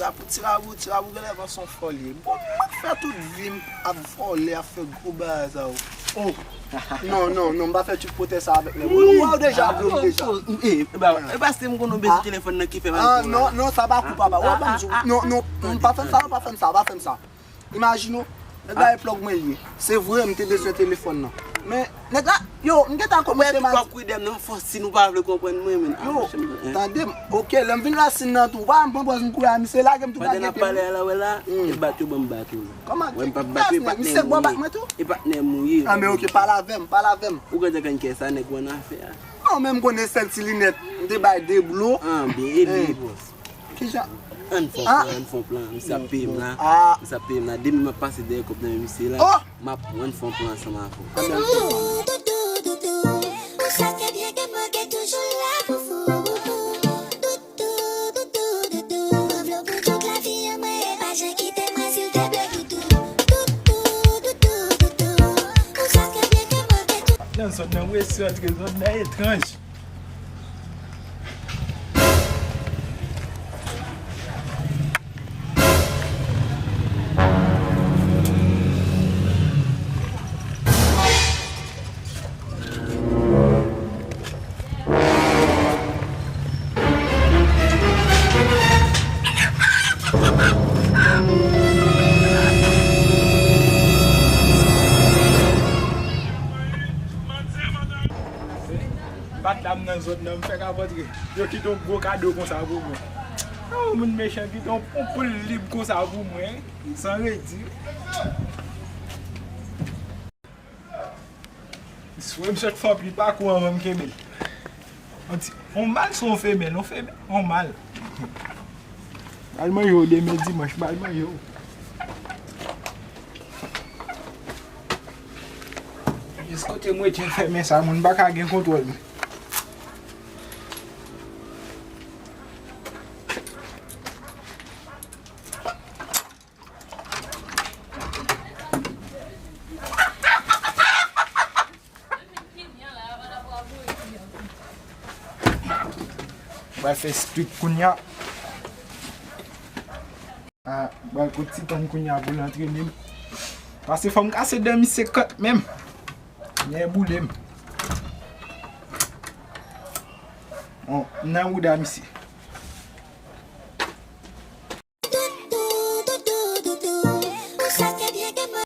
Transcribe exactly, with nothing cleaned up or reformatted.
Tirabou, tirabou, tirabou, genlè panse se yon fò li ye. Bon, m ap fè tout vi m ap vòlè, ap fè gwo bagay sa yo. Oh. Non, non, non, m pa fè tchipotè sa avèk nèg. Ou wè w deja, blo m deja. E, e, ba, e pa se m konn yon bezi telefòn nan ki fè m al. Ah, non, non, sa pa kou papa. Ou pa m di, non, non, non, pa fè m sa, pa fè m sa, pa fè m sa. Imajine w, nèg la e plòg mwen ye. Se vre, m te bezwen telefòn nan. Men, nèg la, yo, m gentan kòmanse mal. Ou ap kwidè m nan fòs si nou pa vle konprann mwen, men. Yo, tande m. Ok, lè m vin rasin nan tou, pa m pran pòz m kouri a misye, lage m tou bagay. Pandan n ap pale a la, wè la, e bat yo ban m bat ou. Kòman? Wè, m p ap bat ou, e patnè m ou ye. E patnè m ou ye. Ah, men ok, pale avè m, pale avè m. Ou gentan konn kiyès sa nèg ou an afè a. Non, men m konnen sèl ti linèt. M te bay de blo. Ah, ben, e li, bòs. Kijan? Ann fè yon plan, ann fè yon plan. Misye ap peye m la. Ah. Misye ap peye m la. Demen m ap pase dèyè kòb nan men misye la. Oh! M ap pran, ann fè yon plan ansanm avè w. Ann fè yon plan. Ou sa fè byen ke mwen ke toujou la pou ou. Anvlop ou tout lavi an mwen, e pa jan kite mwen silteple doudou. Doudou, doudou, doudou. Ou sa fè byen ke mwen ke tou. Nan zòn nan, ou esi antre zòn nan etranj. Bat la m nan zòn nan, m fèk ap antre. Yo kite yon gwo kado konsa pou mwen. Oh, moun mechan kite yon, yon poul lib konsa pou mwen, san redi. Frè m sot fè anpil pakou anvan m kenbe l. On ti, on mal se on femèl, on femèl, on mal. Al manje w demen dimanch, bal manje w. Jis kote mwen te fèmen sa, moun pa ka gen kontwòl mwen. Pral fè strip kounya. Ah, pral kot ti tann kounya pou l antrene m. Pase fò m kase dan misye kant menm. Nèboule m. Bon, m nan bouda misye.